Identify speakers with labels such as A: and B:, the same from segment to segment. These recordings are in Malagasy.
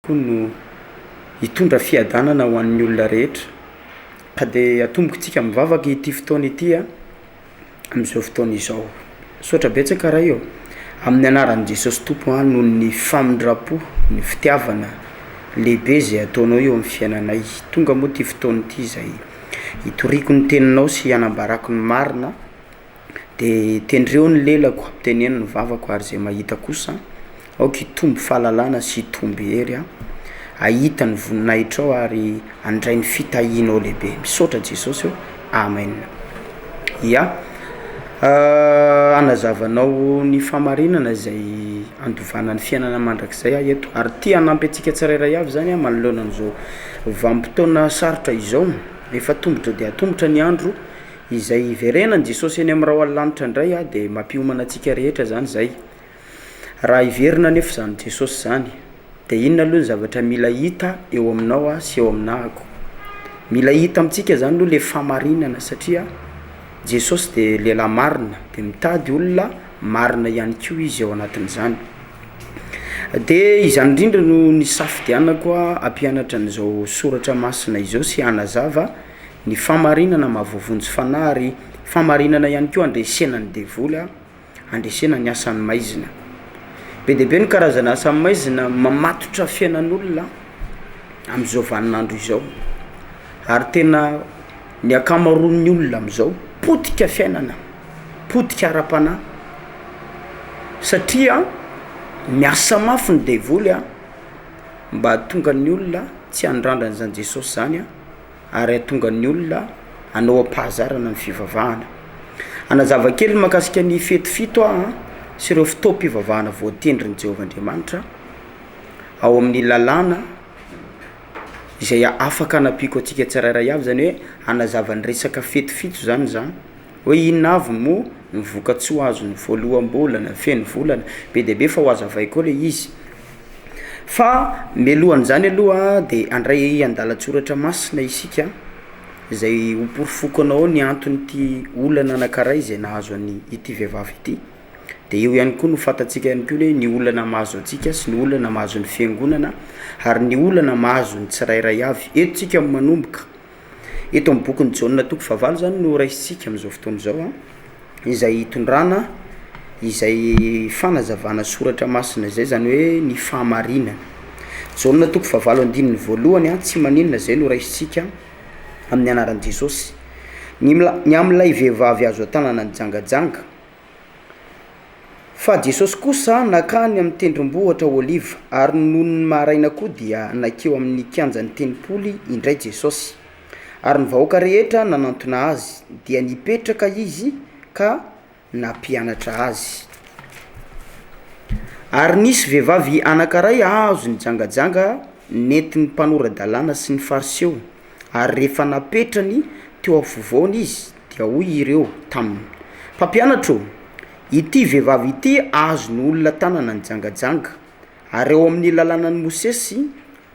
A: Koa no hitondra fiadanana ho an'ny olona rehetra ka de atombontsika mivavaka ity fotoana ity a am'zao fotoana izao, Misaotra betsaka Ray ô, amin'ny anaran'i Jesosy Tompo a noho ny famindrampo, ny fitiavana lehibe zay ataonao eo amy fiainanay, tonga moa ty fotoana ty zay hitoriako ny teninao sy hanambarako ny marina de tendreo ny lelako ampiteneno ny vavako ary zay mahita kosa aoka hitombo fahalalana sy hitombo hery a hahita ny voninahitrao ary handray ny fitahianao lehibe, misaotra Jesosy ô, amen. Ia, hanazava anao ny fahamarinana zay handovana ny fiainana mandrakizay aho eto ary te hanampy antsika tsirairay avy zany aho manoloana an'izao vanim-potoana sarotra izao, efa atomotra de atomotra ny andro izay hiverenan'i Jesosy eny amin'ny rahona lanitra ndray a de mampiomana antsika rehetra zany zay. Raha hiverina anefa zany Jesosy zany de inona aloha ny zavatra mila hita eo aminao a sy eo aminahako? Mila hita amintsika zany aloha le fahamarinana satria Jesosy de lehilahy marina de mitady olona marina ihany koa izy ao anatin'izany, de izany indrindra no nisafidianako a hampianatra an'izao soratra masina izao sy hanazava ny fahamarinana mahavoavonjy fanahy ary fahamarinana ihany koa handresena ny devoly a. Handresena ny asan'ny maizina. Be dia be ny karazana asan'ny maizina mamatotra fiainan'olona am'izao vaninandro izao ary tena ny ankamaroan'ny olona am'izao potika fiainana, potika ara-panahy satria miasa mafy ny devoly a mba hahatonga ny olona tsy handrandra an'izany Jesosy zany a. ary hahatonga ny olona hanao am-pahazarana ny fivavahana. Hanazava kely mahakasika ny fety fito aho sy ireo fotoam-pivavahana voatendrin'i Jehovah Andriamanitra ao amin'ny lalàna izay afaka hanampiako antsika tsirairay avy zany hoe hanazava ny resaka fety fito zany zah hoe inona avy moa ny vokatsoa azon'ny voaloham-bolana, feno volana, be de be fa ho hazavaiko eo le izy. Fa mialohan'izany aloha de andray andalan-tsoratra masina isika zay ho porofoko anao ny anton'ity olana anankiray zay nahazo an'ity vehivavy ity. De eo ihany koa no fantatsika ihany koa hoe ny olana mahazo antsika sy ny olana mahazo ny fiangonana ary ny olana mahazo ny tsirairay avy. Eto tsika manomboka, eto amy bokin'i Jaona toko fahavalo zany no raisintsika amizao fotoana izao a, izay hitondrana izay fanazavana soratra masina zay zany hoe ny fahamarinana. Jaona toko fahavalo andininy voalohany a, tsy maninona zay no raisintsika amin'ny anaran'i Jesosy. Ny mila- ny amin'ilay vehivavy azo an-tanana nijangajanga. Fa Jesosy kosa nankany amin'ny tendrombohitra Oliva, ary nony maraina koa dia nankeo amin'ny kianjan'ny tempoly indray Jesosy. Ary ny vahoaka rehetra nanantona azy, dia nipetraka izy ka nampianatra azy. Ary nisy vehivavy anankiray azo nijangajanga nentin'ny mpanora-dalàna sy ny Fariseo, ary rehefa napetrany teo afovoany izy dia hoy ireo taminy: Mpampianatra ô, ity vehivavy ity azon'olona tanana nijangajanga, ary ao amin'ny lalànan'i Mosesy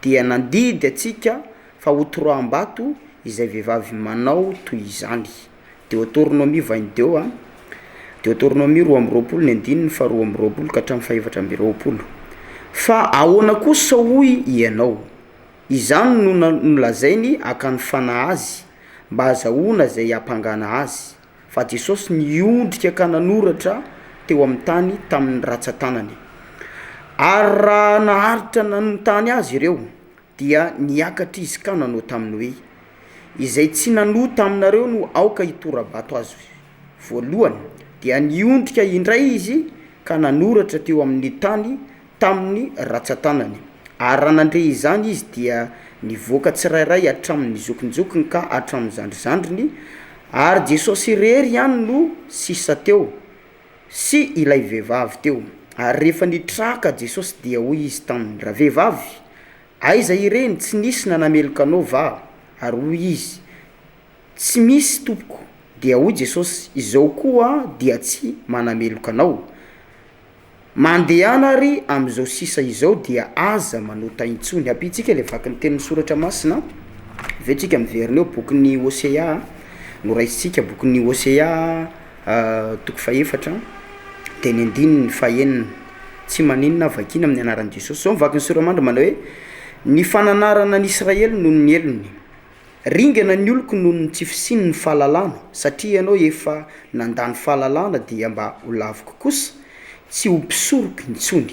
A: dia nandidy antsika fa hotoraham-bato izay vehivavy manao toy izany. Deotornomia 22 a, Deotornomia 22 ny andininy faharoa amby roapolo ka hatramin'ny fahefatra amby roapolo. Fa ahoana kosa hoy ianao? Izany no na- nolazainy hakany fanahy azy mba hahazahoana izay hiampangana azy. Fa Jesosy niondrika ka nanoratra teo amin'ny tany tamin'ny ratsan-tanany. Ary raha naharitra nanontany azy ireo, dia niakatra izy ka nanao taminy hoe: Izay tsy nanota aminareo no aoka hitora-bato azy voalohany. Dia niondrika indray izy ka nanoratra teo amin'ny tany tamin'ny ratsan-tanany. Ary raha nandre izany izy dia nivoaka tsirairay hatramin'ny zokinjokiny ka hatramin'ny zandrizandriny, ary Jesosy irery ihany no sisa teo sy ilay vehivavy teo. Ary rehefa nitraka Jesosy dia hoy izy taminy: Ravehivavy, aiza ireny? Tsy nisy nanameloka anao va? Ary hoy izy: Tsy misy, Tompoko. Dia hoy Jesosy: Izao koa dia tsy manameloka anao. Mandehana ary am'izao sisa izao dia aza manota intsony. Ampitsika le vaky ny tenin'ny soratra masina, aveo tsika miverina eo bokin'ny Hosea, noraisintsika bokin'ny Hosea toko fahefatra de ny andininy fahenina, tsy maninona vakiana amin'ny anaran'i Jesosy, zao ny vakin'ny sora-mandry manao hoe: ny fananarana an'Israely noho ny helony. Ringana ny oloko noho ny tsy fisian'ny fahalalana, satria ianao efa nandà ny fahalalana dia mba ho laviko kosa, tsy ho mpisoroko intsony.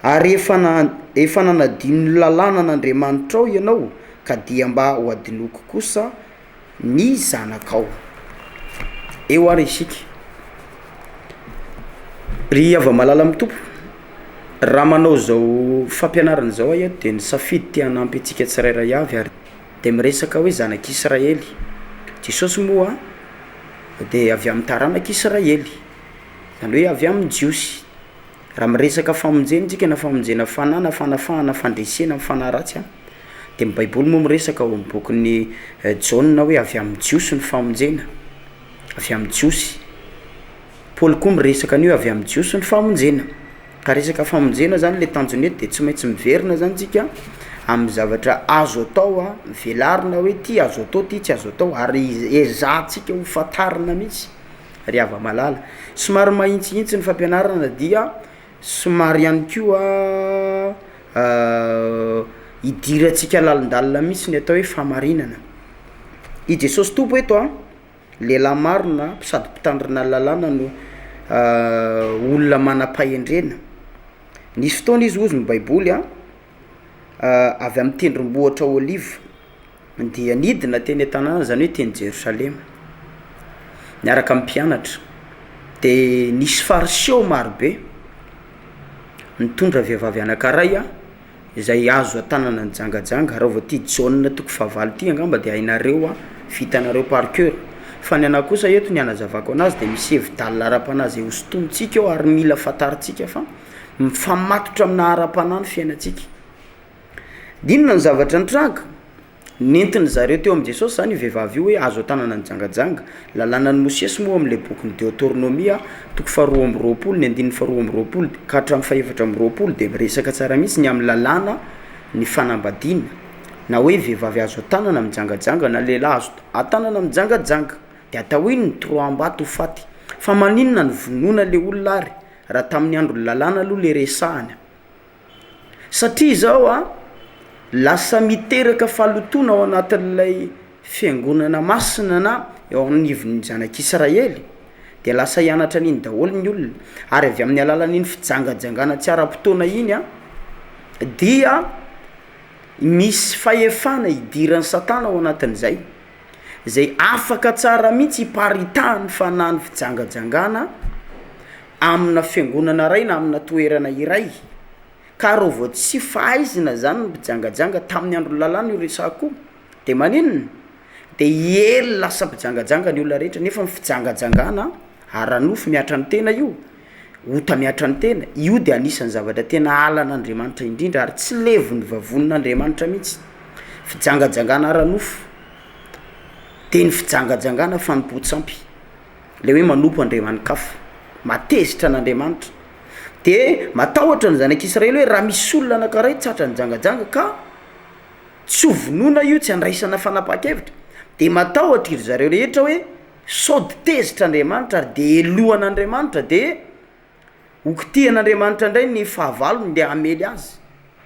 A: Ary efa na- efa nanadino ny lalànan'Andriamanitrao ianao ka dia mba ho adinoiko kosa ny zanakao. Eo ary isika. Ry hava-malala amin'ny Tompo, raha manao zao fampianarana zao aho eto de nisafidy te hanampy antsika tsirairay avy ary de miresaka hoe zanak'Israely, Jesosy moa de avy amy taranak'Israely, zany hoe avy amin'ny Jiosy, raha miresaka famonjena tsika na famonjena fanahy na fanafahana fandresena amy fanahy ratsy a, de ny baiboly moa miresaka ao amy bokin'ny Jaona hoe avy amin'ny Jiosy ny famonjena, avy amy Jiosy, Paoly koa miresaka an'io avy amy Jiosy ny famonjena, ka resaka famonjena zany le tanjona eto de tsy maintsy miverina zany tsika amy zavatra azo atao a, velarina hoe ty azo atao ty tsy azo atao ary ezahantsika ho fantarina mihitsy ry hava-malala, somary mahintsihintsy ny fampianarana dia somary ihany koa idirantsika lalindalina mihintsy ny atao hoe fahamarinana, i Jesosy Tompo eto a lehilahy marina sady mpitandrina lalàna no olona manam-pahendrena, nisy fotoana izy hozy ny baiboly a avy amy tendrombohitra Oliva dia nidina teny an-tanàna zany hoe teny Jerosalema niaraka amy mpianatra de nisy fariseo marobe nitondra vehivavy anankiray a izay azo an-tanana nijangajanga, raha vao ty Jaona toko fahavalo ty angamba de hainareo a, vitanareo par coeur fa ny anahy kosa eto ny anazavako anazy de misy hevi-dalina ara-panahy zay hosintomintsika ao ary mila fantarintsika fa mifamatotra amina ara-panahy ny fiainantsika. Inona ny zavatra nitranga? Nentin' zareo teo amin' Jesosy zany io vehivavy io hoe azo an-tanana nijangajanga, lalànan'i Mosesy moa am'le bokin'ny Deotornomia toko faharoa amby roapolo ny andininy faharoa amby roapolo ka hatramin'ny fahefatra amby roapolo de miresaka tsara mihitsy ny am'lalàna ny fanambadiana na hoe vehivavy azo an-tanana mijangajanga na lehilahy azo an-tanana mijangajanga de atao inona? Toroaham-bato ho faty, fa maninona no vonoina le olona ary? Raha tamin'ny andron'ny lalàna aloha le resahana satria zao a lasa miteraka fahalotoana ao anatin'ilay fiangonana masina na eo anivon'ny zanak'israely de lasa hianatra an'iny daholo ny olona ary avy amin'ny alalan'iny fijangajangana tsy ara-potoana iny a dia misy fahefana idiran'i satana ao anatin'izay zay afaka tsara mihitsy hiparitahan'ny fanahin'ny fijangajangana amina fiangonana ray na amina toerana iray ka rô vao tsy fahaizina zany ny mpijangajanga tamin'ny andron'ny lalàna io resahako io de maninona? De hiely lasa mpijangajanga ny olona rehetra nefa ny fijangajangana ara-nofo mihatra amy tena io, ota mihatra amy tena, io de anisan'ny zavatra tena halan'Andriamanitra indrindra ary tsy levon'ny vavonin'Andriamanitra mihitsy, fijangajangana ara-nofo de ny fijangajangana fanompoan-tsampy le hoe manompo andriamani-kafa, mahatezitra an'Andriamanitra de matahotra ny zanak'israely hoe raha misy olona anankiray tratra nijangajanga ka tsy ho vonoina io tsy andraisana fanapahan-kevitra de matahotra iry zareo rehetra hoe sao de tezitra Andriamanitra ary de helohan'Andriamanitra de ho kitihan'Andriamanitra ndray ny fahavalony nde hamely azy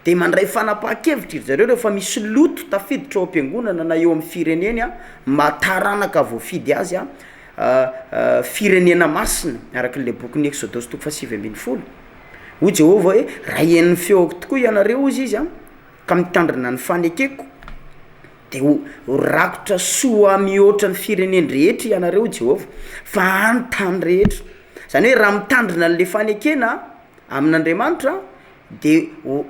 A: de mandray fanapahan-kevitra iry zareo rehefa misy loto tafiditra ao am-piangonana na eo amy fireneny a maha taranaka voafidy azy a firenena masina arakan'le bokin'ny eksodosy toko faha-19 hoy Jehovah hoe raha henon'ny feoko tokoa ianareo hozy izy a ka mitandrina ny fanekeko de ho ho rakotra soa mihoatra ny firenen-drehetra ianareo hoy Jehovah fa any tany rehetra, zany hoe raha mitandrina an'le fanekena amin'Andriamanitra de ho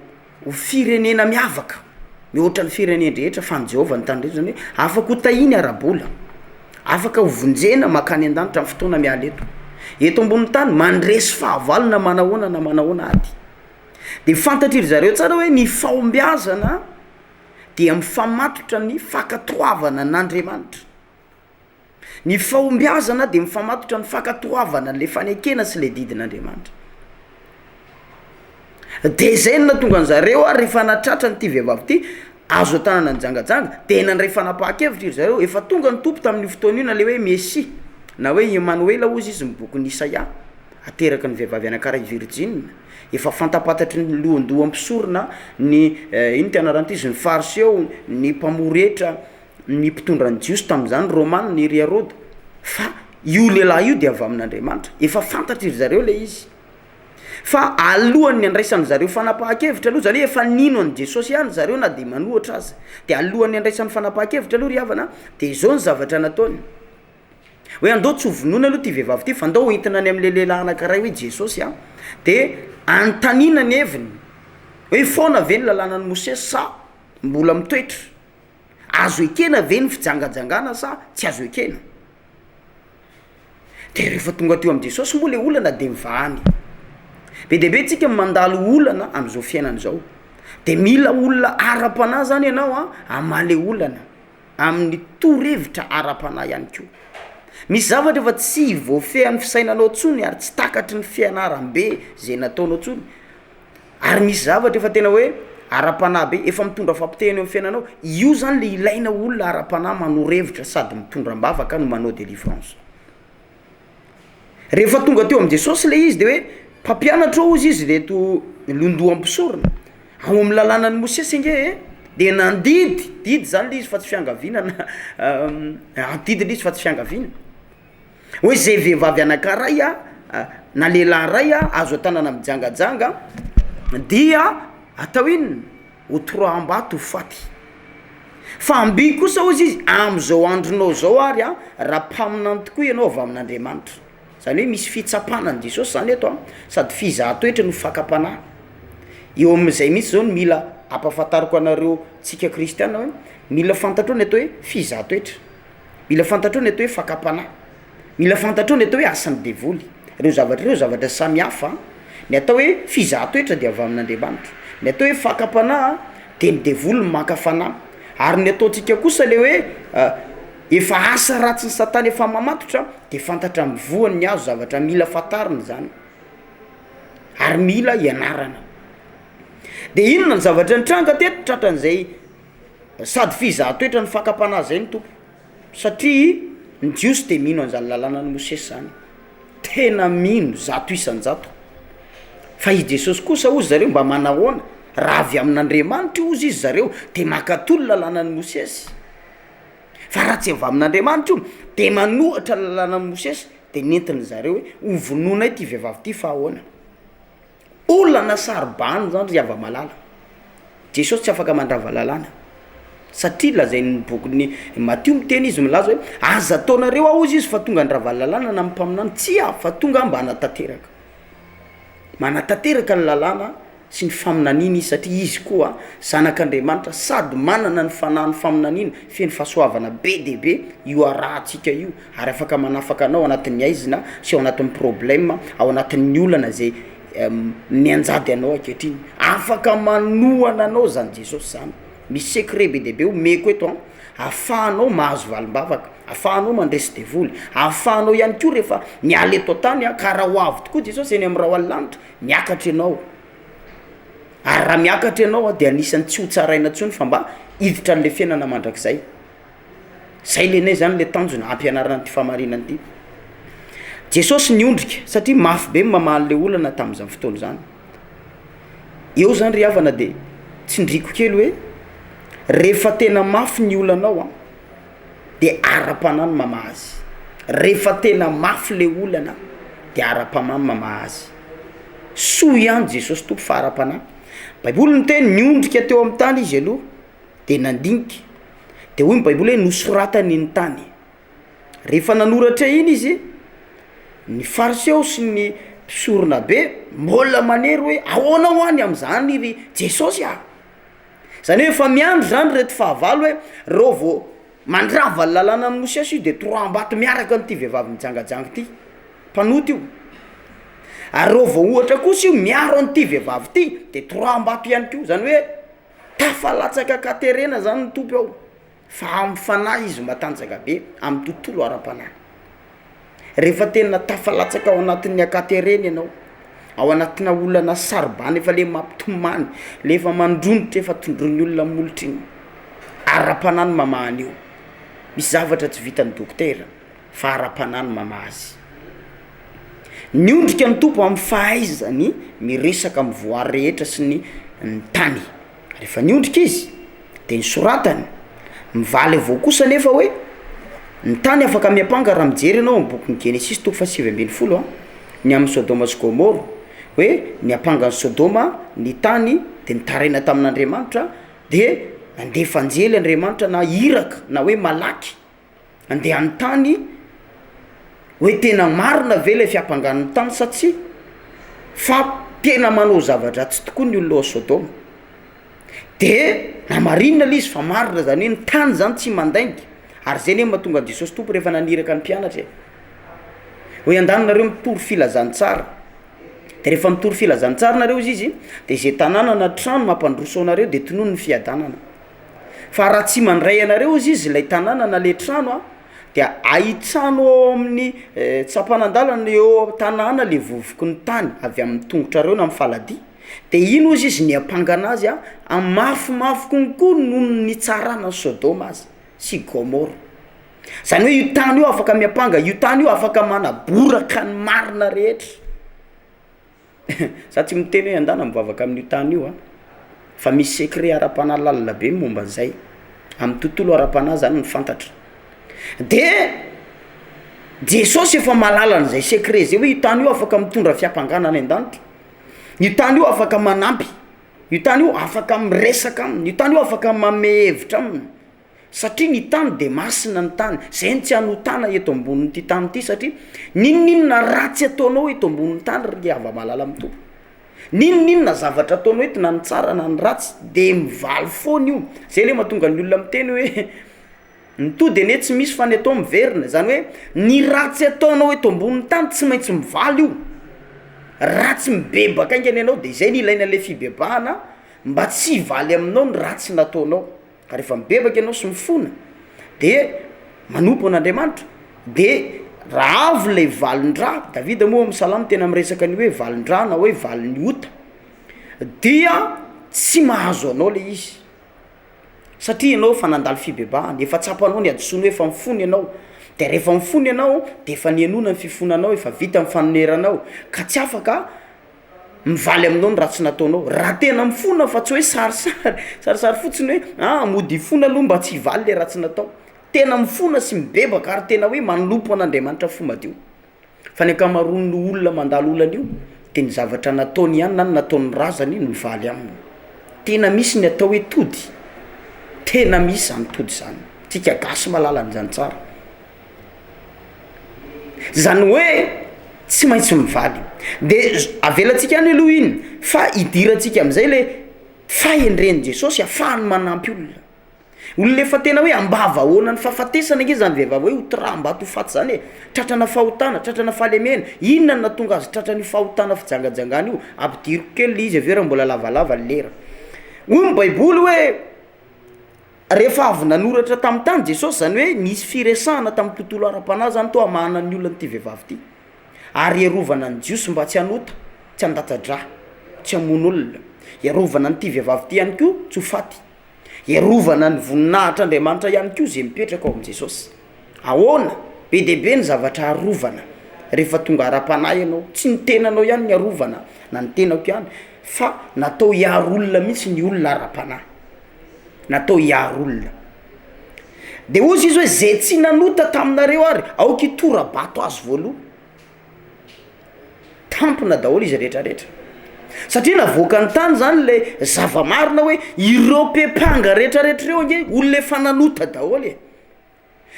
A: ho firenena miavaka mihoatra ny firenen-drehetra fa an'i Jehovah ny tany rehetra zany hoe afaka ho tahiny ara-bola, afaka ho vonjena mankany an-danitra amy fotoana miala eto, eto ambony tany mandresy fahavalo na manahoana na manahoana ady, de fantatry ry zareo tsara hoe ny fahombiazana dia mifamatotra ny fankatoavana an'Andriamanitra, ny fahombiazana de mifamatotra ny fankatoavana an'le fanekena sy le didin'Andriamanitra, de zay no nahatonga an'zareo ary rehefa nahatratra an'ity vehivavy ty azo an-tanana nijangajanga de nandray fanapahan-kevitra iry zareo, efa tonga ny Tompo tamin'io fotoana io na le hoe Mesia na hoe Emanoela hozy izy ny bokin'i Isaia, ateraky ny vehivavy anankiray virjina. Efa fantapantatry ny lohandohan'ny mpisorona ny ino ty anaran'ity izy ny fariseo, ny mpamory hetra, ny mpitondra ny jiosy tamin'izany rômanina i ry Herôda fa io lehilahy io de avy amin'Andriamanitra, efa fantatry ry zareo le izy fa alohan'ny andraisan'ny zareo fanapahan-kevitra aloha zany hoe efa nino an'i Jesosy ihany zareo na de manohatra aza de alohan'ny andraisany fanapahan-kevitra aloha ry havana de zao ny zavatra nataony. Hoe andao tsy ho vonoina aloha ty vehivavy ty fa andao hoentina any am'le lehilahy anankiray hoe Jesosy a, de anontaniana ny heviny hoe foana ve ny lalànan'i Mosesy sa mbola mitoetra? Azo ekena ve ny fijangajangana sa tsy azo ekena? De rehefa tonga teo am' Jesosy moa le olana de mivahany, be de be tsika mandalo olana am'zao fiainana zao de mila olona ara-panahy zany ianao a hamaha le olana. Amin'ny torohevitra ara-panahy ihany koa. Misy zavatra efa tsy voafehin'ny fisainanao ntsony ary tsy takatry ny fianaram-be zay nataonao ntsony, ary misy zavatra efa tena hoe ara-panahy be efa mitondra fampotehana eo amy fiainanao, io zany le ilaina olona ara-panahy manoro hevitra sady mitondra am-bavaka no manao délivrance. Rehefa tonga teo amin' Jesosy le izy de hoe mpampianatra ô hozy izy reto londoham-pisorona, ao amy lalànan'i Mosesy ange e de nandidy, didy zany le izy fa tsy fiangaviana na didy le izy fa tsy fiangaviana, hoe zay vehivavy anankiray a na lehilahy ray a azo an-tànana mijangajanga dia atao inona? Ho toraham-bato ho faty. Fa amby kosa hozy izy, am'izao andronao zao ary a, raha mpaminany tokoa ianao avy amin'Andriamanitra, zany hoe misy fitsapana an'i Jesosy zany eto a, sady fizahan-toetra no fakam-panahy, eo am'izay mihitsy zao no mila ampahafantariko anareo tsika kristiana hoe mila fantatrao ny atao hoe fizahan-toetra, mila fantatrao ny atao hoe fakam-panahy. Mila fantatrao ny atao hoe asan'ny devoly. Ireo zavatra ireo zavatra samy hafa. Ny atao hoe fizahan-toetra dia avy amin'Andriamanitra. Ny atao hoe fakam-panahy dia ny devoly no maka fanahy. Ary ny ataontsika kosa le hoe efa asa ratsin'i satana efa mamatotra de fantatra amin'ny voany ny hazo, zavatra mila fantarina zany ary mila ianarana. De inona ny zavatra nitranga teto tratran'izay sady fizahan-toetra no fakam-panahy zay ny Tompo. Satria ny jiosy de mino an'izany lalànan'i Mosesy zany, tena mino 100%. Fa i Jesosy kosa hozy zareo mba manahoana? Raha avy amin'Andriamanitra io hozy izy zareo de mankatò ny lalànan'i Mosesy. Fa raha tsy avy amin'Andriamanitra io de manohatra ny lalànan'i Mosesy de nentin-dry zareo hoe ho vonoinay ty vehivavy ty fa ahoana? Olana saro-bany zany ry hava-malala, Jesosy tsy afaka mandrava lalàna satria lazain'ny bokin'ny Matio miteny izy milaza hoe aza ataonareo aho hozy izy fa tonga handrava lalàna na ny mpaminany, tsia fa tonga aho mba hanatanteraka, manatanteraka ny lalàna sy ny faminaniana izy satria izy koa zanak'Andriamanitra sady manana ny fanahin'ny faminaniana feno fahasoavana be dia be io arahantsika io ary afaka manafaka anao anatin'ny haizina sy ao anatin'ny problème ao anatin'ny olana zay mianjady anao ankehitriny, afaka manohana anao zany Jesosy zany, misy secret be dia be omeko eto an, ahafahanao mahazo valim-bavaka, ahafahanao mandresy devoly, ahafahanao ihany koa rehefa miala eto an-tany an, ka raha ho avy tokoa Jesosy eny amin'ny rahona lanitra, miakatra ianao, ary raha miakatra ianao an de anisan'ny tsy ho tsaraina intsony fa mba hiditra an'le fiainana mandrakizay. Zay nenay zany le tanjona hampianarana an'ity fahamarinana ity. Jesosy niondrika satria mafy be ny mamaha an'le olana tamin'izany fotoana izany. Eo zany ry havana de tsindriako kely hoe rehefa tena mafy ny olanao an de ara-panahy ny mamaha azy, rehefa tena mafy le olana de ara-panahy ny mamaha azy. Soa ihany Jesosy Tompo fa ara-panahy. Baiboly miteny niondrika teo amin'ny tany izy aloha de nandinika, de hoy ny baiboly hoe nosoratany ny tany, rehefa nanoratra iny izy, ny fariseo sy ny mpisoronabe mbola manery hoe ahoana hoa ny am'zany ry Jesosy ah? Zany hoe efa miandry zany reto fahavalo hoe reo vao mandrava ny lalànan'i Mosesy io de toraham-bato miaraka an'ity vehivavy mijangajanga ity, mpanota io, ary reo vao ohatra kosa io miaro an'ity vehivavy ity de toraham-bato ihany koa, zany hoe Tafalatsaka an-katerena zany ny Tompo ao fa amin'ny fanahy izy matanjaka be amin'ny tontolo ara-panahy. Rehefa tena tafalatsaka ao anatin'ny an-katerena ianao, ao anatina olana saro-bana efa le mampitomany, le efa mandronitra efa tondroin'ny olona molotra iny, ara-panahy no mamaha an'io, misy zavatra tsy vitan'ny dokotera fa ara-panahy no mamaha azy. Niondrika ny Tompo amin'ny fahaizany miresaka amin'ny voary rehetra sy ny ny tany. Rehefa niondrika izy de nosoratany, mivaly avao kosa anefa hoe ny tany afaka miampanga raha mijery ianao amin'ny bokin'ny Genesisy toko faha 19 an, ny amin'i Sodoma sy Gomoro hoe niampanga an'i Sodoma ny tany de nitaraina tamin'Andriamanitra de nandefa anjely Andriamanitra na iraka na hoe malaky Andeha hanontany hoe tena marina ve ilay fiampangan'ny tany sa tsia? Fa tena manao zava-dratsy tokoa ny olona ao Sodoma. De namarinina ilay izy fa marina zany hoe ny tany zany tsy mandainga, ary zay anie no mahatonga an'i Jesosy Tompo rehefa naniraka ny mpianatra e, hoe andany nareo mitory filazantsara, de rehefa mitory filazantsara nareo hozy izy de ze tanàna na trano mampandroso anareo de tonony ny fiadanana. Fa raha tsy mandray anareo hozy izy ilay tanàna na le trano a, dia ahitsano ao amin'ny tsampanan-dalana eo an-tanàna le vovoky ny tany avy amin'ny tongotrareo na amin'ny faladia, de iny hozy izy niampangana azy a amin'ny mafimafy konkoa noho ny nitsarana an'i Sodoma aza sy Gomora, zany hoe io tany io afaka miampanga, io tany io afaka manaboraka ny marina rehetra. Za tsy miteny hoe andana mivavaka amin'io tany io a, fa misy secret ara-panahy lalina be momba an'izay, amy tontolo ara-panahy zany no fantatra, de Jesosy efa mahalala an'izay secret zay hoe io tany io afaka mitondra fiampangana any an-danitra, io tany io afaka manampy, io tany io afaka miresaka aminy, io tany io afaka manome hevitra aminy. Satria ny tany de masina ny tany, zay no tsy hanotana eto ambonin'ity tany ity satria n'inon'inona ratsy ataonao eto ambonin'ny tany ry hava-malala amin'ny Tompo, n'inon'inona zavatra ataonao eto na ny tsara na ny ratsy de mivaly foana io, zay le mahatonga ny olona miteny hoe ny tody anie tsy misy fa ny atao miverina, zany hoe ny ratsy ataonao eto ambonin'ny tany tsy maintsy mivaly io, raha tsy mibebaka aingana ianao de zay no ilaina le fibebahana mba tsy hivaly aminao ny ratsy nataonao. Ka rehefa mibebaka ianao sy mifona de manompo an'Andriamanitra de raha avy lay valin-draha, Davida moa ao amin'ny salamo tena miresaka an'io hoe valin-draha na hoe valin'ny ota dia tsy mahazo anao le izy satria ianao efa nandalo fibebahana, efa tsapanao ny hadisoanao, efa mifona ianao, de rehefa mifona ianao de efa nihainoana ny fifonanao, efa vita ny fanoneranao ka tsy afaka. Mivaly aminao ny ratsy nataonao, raha tena mifona fa tsy hoe sarisary, sarisary fotsiny hoe ah mody hifona aloha mba tsy hivaly le ratsy natao, tena mifona sy mibebaka ary tena hoe manompo an'Andriamanitra fo madio, fa ny ankamaroan'ny olona mandalo olana io de ny zavatra nataony ihany na ny nataon'ny razany no mivaly aminy, tena misy ny atao hoe tody, tena misy zany tody zany, tsika gasy mahalala an'izany tsara. Zany hoe tsy maintsy mivaly, de avelantsika any aloha iny fa idirantsika am'zay le fahendren'i Jesosy ahafahany manampy olona, olona efa tena hoe ambavahoanan'ny fahafatesana ange zany vehivavy hoe ho toraham-bato ho faty zany e, tratrana fahotana, tratrana fahalemena, inona no nahatonga azy tratran'io fahotana fijangajangana io? Ampidiriko kely le izy aveo raha mbola lavalava ny lera, hoy ny baiboly hoe. Rehefa avy nanoratra tamin'ny tany Jesosy, izany hoe nisy firesahana tamin'ny tontolo ara-panahy izany toa hamahana ny olan'ity vehivavy ity, ary hiarovana ny Jiosy mba tsy hanota, tsy handatsa-drà, tsy hamono olona. Hiarovana an'ity vehivavy ity ihany koa tsy ho faty. Hiarovana ny voninahitr'Andriamanitra ihany koa izay mipetraka ao amin'i Jesosy. Ahoana? Be dia be ny zavatra arovana rehefa tonga ara-panahy ianao. Tsy ny tenanao ihany ny arovana na ny tenako ihany fa natao hiaro olona mihitsy ny olona ara-panahy. natao hiaro olona. De hozy izy hoe ze tsy nanota taminareo ary aoka hitora-bato azy voaloha. Tampina daholo izy retraretra. Satria navoakany tany zany le zava-marina hoe ireo mpepanga retraretra ireo ange olona efa nanota daholo e.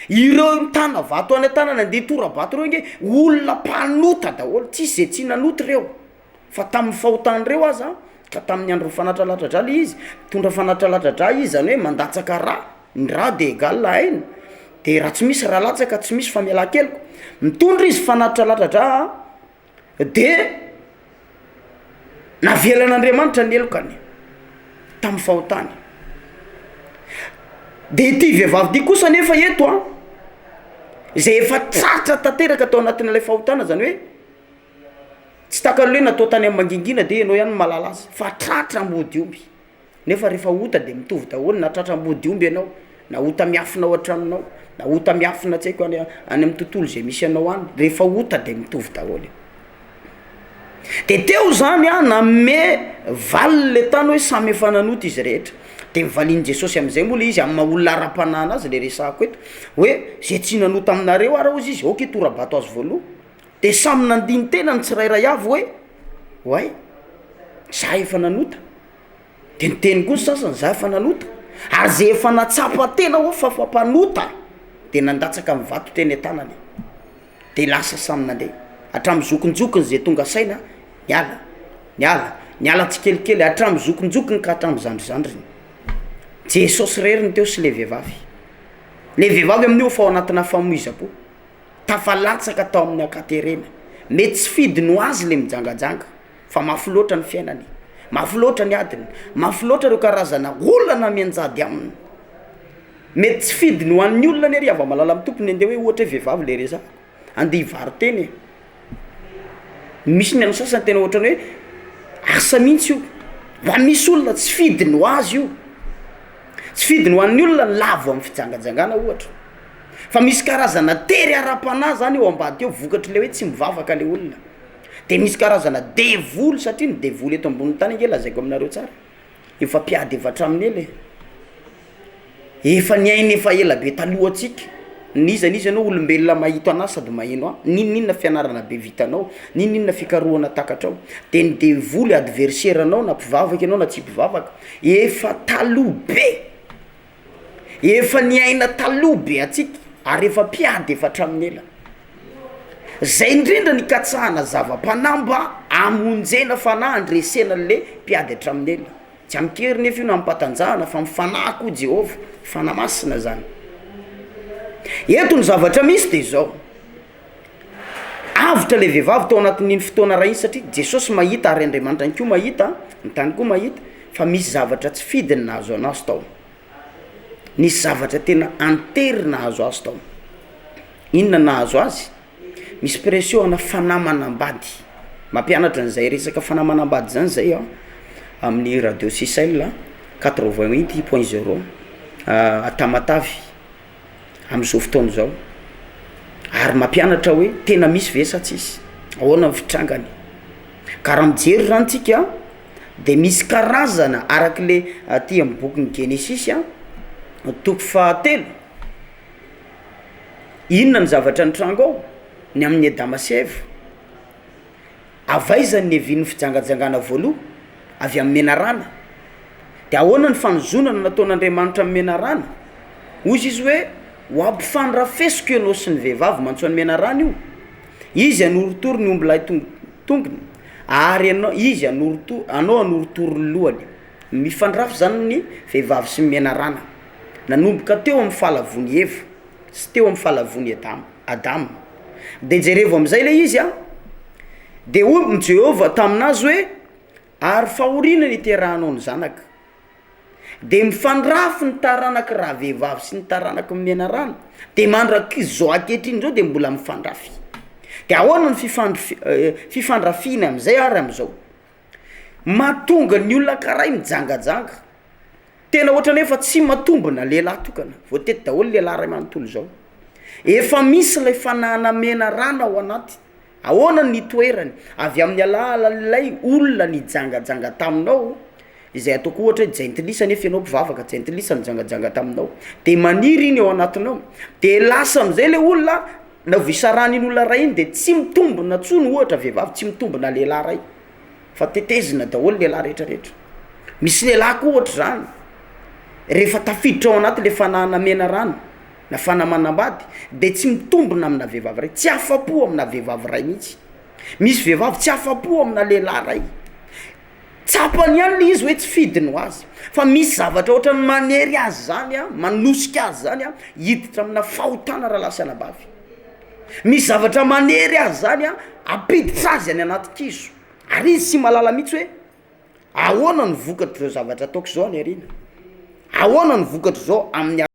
A: Ireo mitana vato any an-tanana andeha hitora-bato ireo ange olona mpanota daholo, tsisy ze tsy nanota ireo, fa tamin'ny fahotan'ireo aza ka tamin'ny andron'ny fanatralatratra le izy, mitondra fanatralatratra izy zany hoe mandatsaka rà, ny rà de egal aina, de raha tsy misy rà latsaka tsy misy famelan-keloka, mitondra izy fanatralatratra de navelan'Andriamanitra ny helokany tamin'ny fahotany. De ity vehivavy ity kosa anefa eto an, zay efa tratra tanteraka tao anatin'ilay fahotana zany hoe tsy takany hoe natao tany amin'ny mangingina de ianao ihany no mahalala azy fa tratra ambody omby. Nefa rehefa ota de mitovy daholo na tratra ambody omby ianao, na ota miafina ao an-tranonao, na ota miafina tsy haiko any any amin'ny tontolo zay misy anao any, rehefa ota de mitovy daholo. De teo zany an nanome valiny le tany hoe samy efa nanota izy rehetra, de novalian'i Jesosy am'zay moa le izy amy maha olona ara-panahy anazy le resahako eto hoe zay tsy nanota aminareo ara hozy izy aoka hitora-bato azy voaloha, de samy nandini-tena ny tsirairay avy hoe oay za efa nanota. De niteny koa ny sasany, za efa nanota, ary zay efa nahatsapa tena hoa fa fa mpanota de nandatsaka ny vato teny an-tanany, de lasa samy nandeha, hatramin'ny zokinjokiny zay tonga saina niala, niala, niala tsikelikely hatramin'ny zokinjokiny ka hatramin'ny zandrizandriny, Jesosy irery no teo sy le vehivavy, le vehivavy amin'io efa ao anatina famoizam-po, tafalatsaka tao amin'ny ankaterena, mety tsy fidiny ho azy le mijangajanga. fa mafy loatra ny fiainany, mafy loatra ny adiny, mafy loatra ireo karazana olana mianjady aminy, mety tsy fidiny ho an'ny olona anie ry hava-malala amin'ny tompony andeha hoe ohatra hoe vehivavy le resahako, andeha hivaro-tena e, misy ny an'ny sasany tena ohatran'ny hoe asa mihitsy io, fa misy olona tsy fidiny ho azy io, tsy fidiny ho an'ny olona ny lavo amin'ny fijangajangana ohatra, fa misy karazana tery ara-panahy zany eo ambadika eo vokatr'le hoe tsy mivavaka le olona. De misy karazana devoly satria ny devoly eto ambonin'ny tany ange lazaiko aminareo tsara efa mpiady efa hatramin'ny ela e, efa niaina efa ela be talohantsika, n'iza n'iza anao olombelona mahita anahy sady maheno ahy, n'inon'inona fianarana be vitanao, n'inon'inona fikarohana takatrao, de ny devoly adversaire anao na mpivavaka ianao na tsy mpivavaka efa taloha be. Efa niaina taloha be antsika ary efa mpiady efa hatramin'ny ela. Zay indrindra ny ikatsahana zava-panahy mba hamonjena fanahy handresena an'le mpiady hatramin'ny ela. Tsy amin-kery nefa io na amim-patanjahana fa amin'ny fanahy koa Jehovah, fanahy masina zany. Eto ny zavatra misy de zao, avotra le vehivavy tao anatin'iny fotoana ray iny satria Jesosy mahita ary Andriamanitra ihany koa mahita, ny tany koa mahita fa misy zavatra tsy fidiny nahazo anazy tao. Nisy zavatra tena antery nahazo azy tao. Inona nahazo azy? Misy pression ana fanahy manambady. Mampianatra an'izay resaka fanahy manambady zany zay an, amin'ny radio Sicel quatre-vingt huit point zero à Tamatave am'zao fotoana izao, ary mampianatra hoe tena misy ve sa tsisy, ahoana ny fitrangany. Ka raha mijery zany tsika de misy karazana arak'le aty amy bokin'ny Genesisy a toko fahatelo, inona ny zavatra nitranga ao? Ny amin'i Adama sy Eva, avy aiza ny niavian'ny fijangajangana voaloha? Avy amy menarana, de ahoana ny fanozonana nataon'Andriamanitra ny menarana? Hozy izy hoe ho ampifandrafesiko ianao sy ny vehivavy mantso an'ny menarana io, izy hanorotoro ny ombilahy tong- tongony ary ianao izy hanorotoro anao hanorotoro ny lohany, mifandrafy zany ny vehivavy sy ny menarana nanomboka teo amy fahalavoan'i Eva sy teo amy fahalavoan'i Adama Adama, de jerevo amizay le izy a, de hoy Jehovah taminazy hoe ary fahoriana niterahanao ny zanaka, de mifandrafy ny taranaky ravehivavy sy ny taranaky ny menarana de mandrak'izao ankehitriny zao de mbola mifandrafy, de ahoana ny fifandrif- fifandrafiana amizay ary amizao? Mahatonga ny olona karaha io mijangajanga, tena ohatrany hoe efa tsy matombona lehilahy tokana, voatety daholo lehilahy ray manontolo zao, efa misy lay fanahana menarana ao anaty, ahoana ny itoerany? Avy amin'ny alalan'ilay olona nijangajanga taminao izay ataoko ohatra hoe jentilisa nefa ianao mpivavaka, jentilisa nijangajanga taminao de maniry iny ao anatinao de lasa amizay le olona na vao isarahan'iny olona ray iny de tsy mitombona ntsony ohatra vehivavy tsy mitombona lehilahy ray fa tetezina daholo lehilahy rehetrarehetra, misy lehilahy koa ohatr'izany rehefa tafiditra ao anaty le fanahana menarana na fanahy manambady de tsy mitombona amina vehivavy ray, tsy afa-po amina vehivavy ray mihitsy, misy vehivavy tsy afa-po amina lehilahy ray, tsapany ihany le izy hoe tsy fidiny ho azy fa misy zavatra ohatran'ny manery azy zany a, manosika azy zany a hiditra amina fahotana rahalahy sy anabavy, misy zavatra manery azy zany a ampiditra azy any anaty kizo ary izy tsy mahalala mihitsy hoe ahoana ny vokatr'izao zavatra ataoko zao any aoriana, ahoana ny vokatr'izao amin'ny.